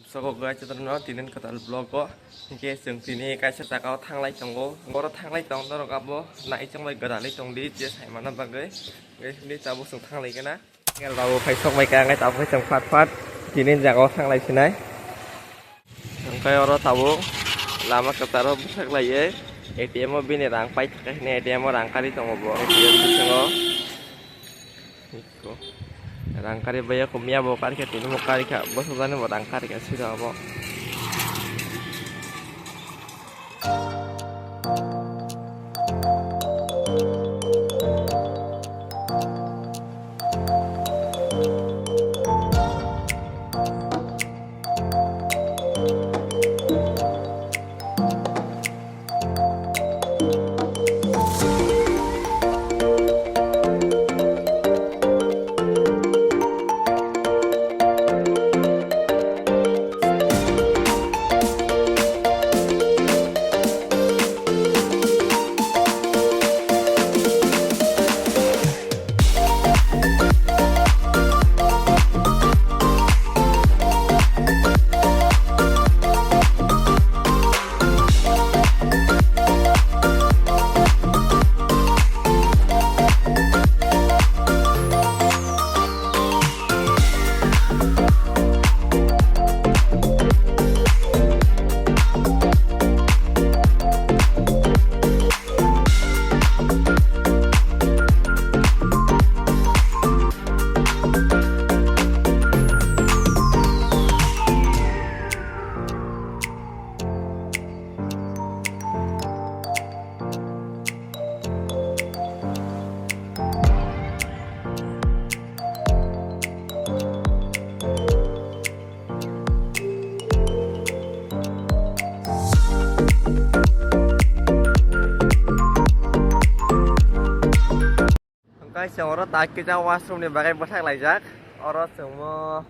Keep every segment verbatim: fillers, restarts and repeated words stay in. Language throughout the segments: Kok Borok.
Sogo guys, chwngno tinin kwtal vlog o. Hinkhe chwng tini kaisa jaga o thanglai tongo. Boro thanglai tong norok abo nai chongbai gwdalwi tongdi je saimano bagwi. Guys, hwnwi tabuk chwng thanglai gana. Hinkhe tabuk phai sok bai ka, hinkhe tabuk chwng phat phat tinin jaga o thanglai sinai. Hinkhe oro tabuk lama kwcharo bwsak laiwi A T M o bini rang pai thaka hwnwi A T M o rang karwi tongo bo. A T M bisingo. Iko. Rang kari baya kumya bo kari kha tini mo kari kha bosok jani bo rang kari kha sida bo. Hwnkhe chwng oro tak kisa washroom ni bagwi bwthak laijak. Oro chwngmo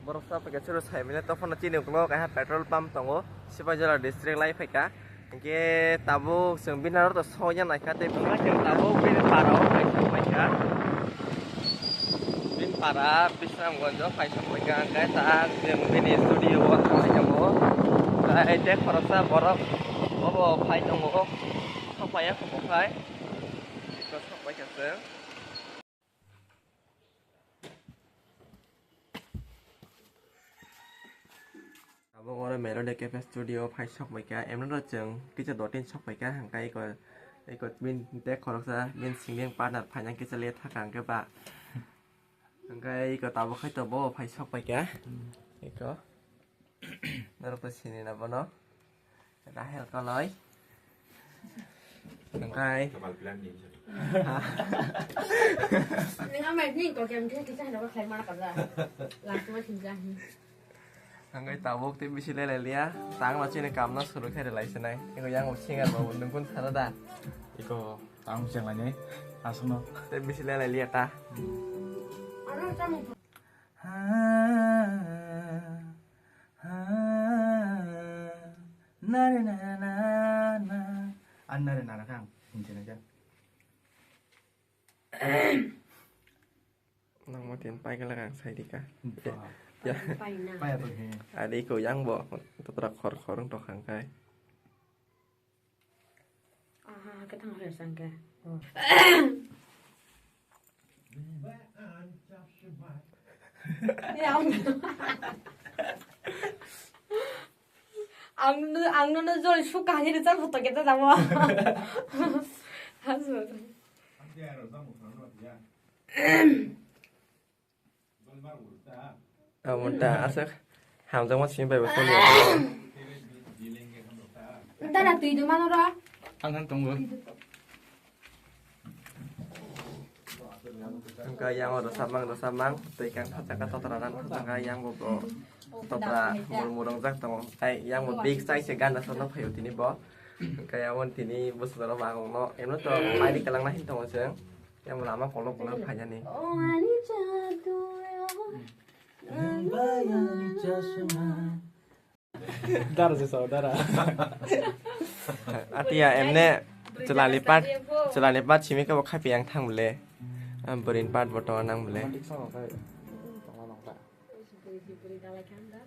borok sa phaikha, chwrwng sai manya tei phano chini ukulok kaisa petrol pump tongo, Sipaijala district lai phaikha. Hinkhe tabuk chwng bini aro to sokya naikha tei bini tabuk bini para o kaisa phaikha. Bini para Bisramganj o kaisa phaikha, hinkhe ta chwng bini studio o thangwi tongo. Tai tei khoroksa borok obo phai tongo, sok phaiya khe bo khai. Iko sok pai kha chwng. Abo oro Melody Cafe Studio phai sok pai kha. Emno chwng kisa dotin sok pai kha, hwnkhe iko, iko min tei khoroksa min singing partner phainang kisa le thaka hwnkhe ba. Hwnkhe iko tabuk khai to bo phai sok pai kha. Iko. Norok to sini na bono. Rahel Kaloi. Nangkai. Nang amai ni ko kem kisa kisa hana ba khlai mana kaza. Last ma sinja hi. Nangkai tabuk te bisi lele liya. Tang ma chini kam na suru khe relai sinai. Iko yang singer ba nungkun sara da. Iko tang cheng lai ni. Asno. Te bisi lele liya ta. Ano chang. Ha, ha, nare nara na na. An nare nara kang, hinjena ja. Nang mo tin pai gala kang sai dika. Ba. Ya. Pai na. Pai to he. Adi ko yang bo, totra khor khor wng tokha hwnkhe. Aha, khe thang khe sang khe. Oh. Ya, ang, ang no, ang no, no, jol suk kahani de chal photo kita tamo. Hasu. Amo ta aswk hamjakma simi bai bo phone ya. Dara twi de mano ra. Ang han tongo. Wngkha yang o rwchapmang rwchapmang twi kang thajak kha totra nan thajak kha yang bo bo totra murmur wngjak tongo tai yang bo big size se gana sano phaio tini bo. Wngkha yang bo tini bwswk rok bagong no emno to paini kwlangna hin tongo chwng. Yang lama kolok kolok phainani. Oh, ani jadu. Dara se sao, dara. Atia emne chelani part, chelani part simi khe bo khapi yang thang bole. Am borin part bo tongo nang bole. Romantic song khe tongo nang ta. Buri, buri, buri, dalai khan da.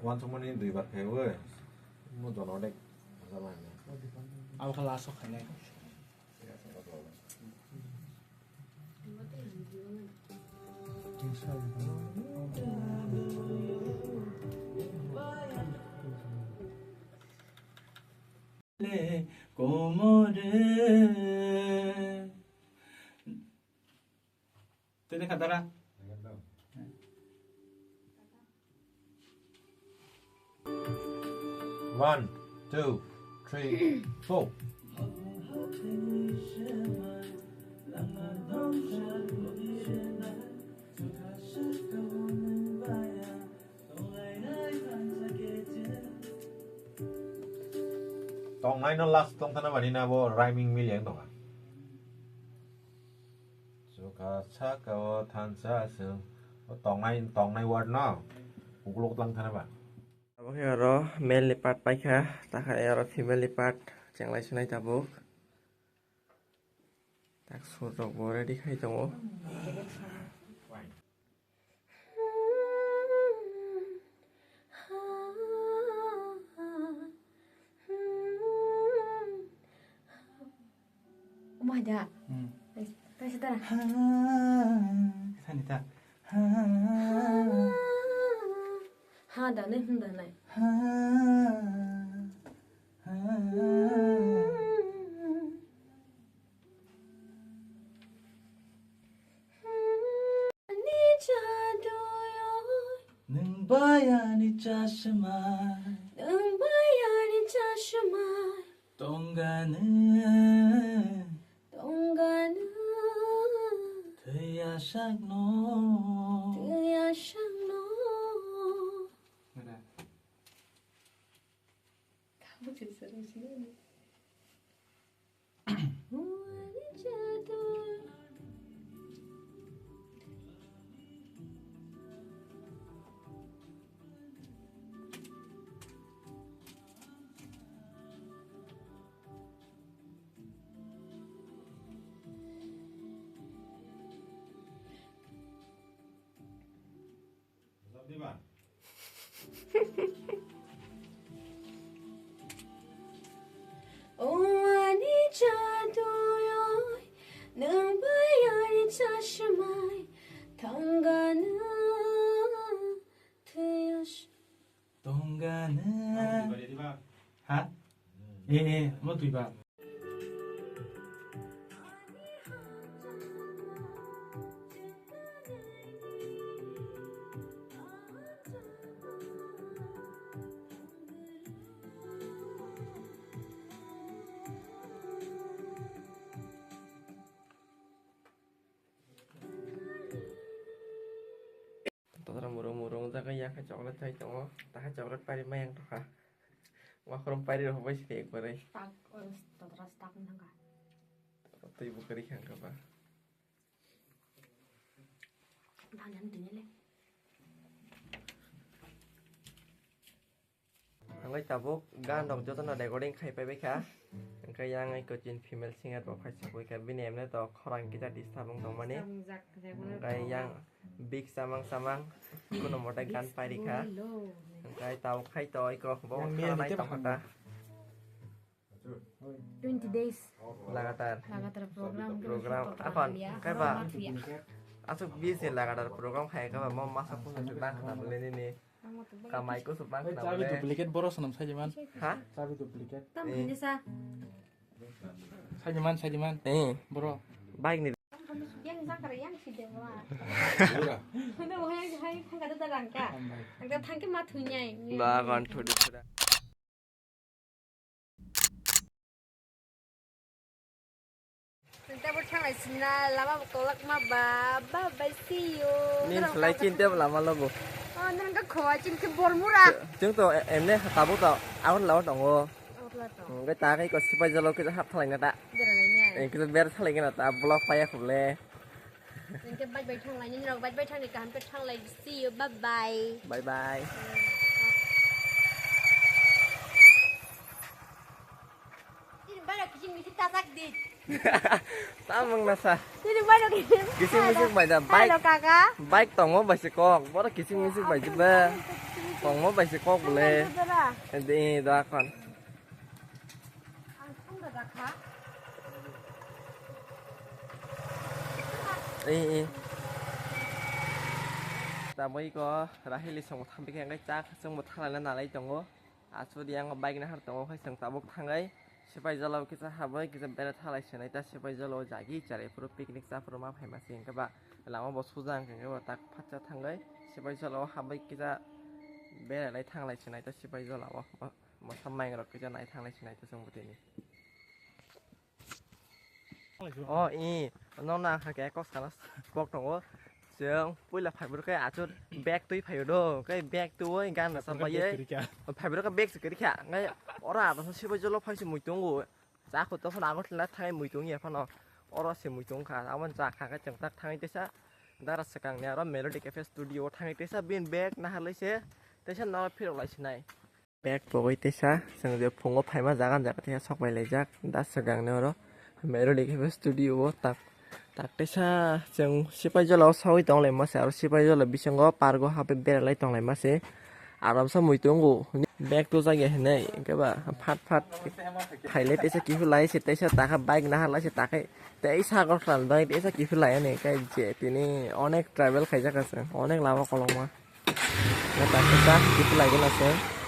Wansukmani duibar khaiwi, mo jono dek. Abo khe last o khainai. Komore. Tini kha dara. One, two, three, four. Tongnai no last tongthana bani na bo rhyming milia tongkha. Chukha saka o thansa aswng. O tongnai, tongnai word no ukulok tlang thana ba. Abo khe oro male ni part paikha, takha oro female ni part chenglai sinai tabuk. Tak sur rok bo ready khai tongo. Omo hai da. Hmm. Kaisa tara. Ha. Sani ta. Ha. Ha da nai, hmm da nai. Ha. Ha. Ani jaduyoi. Nwng bai ani chashmai. Nwng bai ani chashmai. Tongganw. Tongganw. Thwiya sakno. Thwiya sakno. Mara. Kamu jadi seru sih. O ani jaduyoi, nwng bai ani chashmai, tongganw, thwiya s- Tongganw. Ha? Eh, eh, mo twi ba. Totra murung murung jaga ya khe chocolate thai tongo, ta khe chocolate pari mayang tokha. Wakhrom pari rok bai sini ekbarai. Stak, oh, totra stak nangka. Twi bukari khangka ba. Bang yang tini le. Hwnkhai tabuk gan rok jotono recording khai pai bai kha. Hwnkhai yang eko chini female singer bo phai sokwi kha, bini emne to khorang kisa disturb wng tongmani. Hwnkhai yang big samang samang kuno mote gan pai rikha. Hwnkhai tabuk khai to eko bo khana nai tongkha ta. Twenty days. Lagatar. Lagatar program. Program. Apan, kaiba? Asuk busy lagatar program khai kaiba, mo masa pun sudah kena beli ini. Kamai ku subang kena beli. Duplicate boro sonam sajiman. Ha? Cabi duplicate. Tam ini sa. Sajiman, sajiman. Eh. Boro. Baik nih. Yang zakar yang si dewa. Udah. Udah, wahai, hai, thangka tu terangka. Angka thangke matunya ini. Ba, kan, thodi, thodi. Tabo thanglai sina lama bo kolak ma ba, ba bai see you. Nin selai chin tebo lama lobo. Oh, nang ka khowa chin ke bormura. Chung to emne tabuk to agon lawa tongo. Agot la to. Ngai ta kai ko sipai jalo ke hap thalai na ta. Bera lai nya. Engke ber thalai na ta block paya khuble. Nengke bike bai thanglai, nini rok bike bai thangni kaham khe thanglai. See you, bye bye. Bye bye. Nini bai rok kiching miching tasak di. Tamang nasa. Nini bai rok kiching. Kiching miching bai da bike. Hello, kaka. Bike tongo bai se kok. Boro kiching miching bai jeba. Kiching miching Tongmo bai se kok le. Di da kon. Ei, ei. Taboi ko Rahili songo thampi khe, hwnkhe chak chwngbo thanglai na nalai tongo. Asudi ang bike nahar tongo, khai chwng tabuk thangai. Sipai jala o kisa habai kisa bera thalai sinai ta, sipai jala o jagi charai phuru picnic cha phuru ma phaima se, hwnkhe ba lama bo suja hwnkhe ba tak phatsa thangai. Sipai jala o habai kisa bera lai thanglai sinai ta, sipai jala o. Mosa maing rok kisa nai thanglai sinai ta chwng bwtwi ni. O i, no na kha ke kok sana kok tongo. Chwng puila phai bwrwk khe achuk bag twi phaio do. Khe bag twi oi gan rasa bai ye. Phai bwrwk khe bag se kwrwi kha. Ngai ora ata sipai jolo phai se mui tongo. Cha khu to phano Agartala thangai mui tong ya phano. Oro se mui tong kha. Abo cha kha khe chwng tak thangai tesa. Dara swkang ni aro Melody Cafe Studio thangai tesa bin bag nahar lai se. Tesa no phirok lai sinai. Bag pogwi tesa chwng je phungo phaima jaga jaga tesa sok bai laijak da swkang ni oro Melody Cafe Studio o tak tak tesa chwng sipai jala o sawi tong lai mase aro sipai jala bisingo park o habai bera lai tong lai mase aramsa mui tongo bag tujak ya hinui hwnkhe ba phat phat phai lai tesa kiphilai se tesa takha bike nahar lai se takhai tei sago khan bai tesa kiphilai ani kai je tini onek travel khaijak se onek lama kolokma. Nata kisa kiphilai gana se.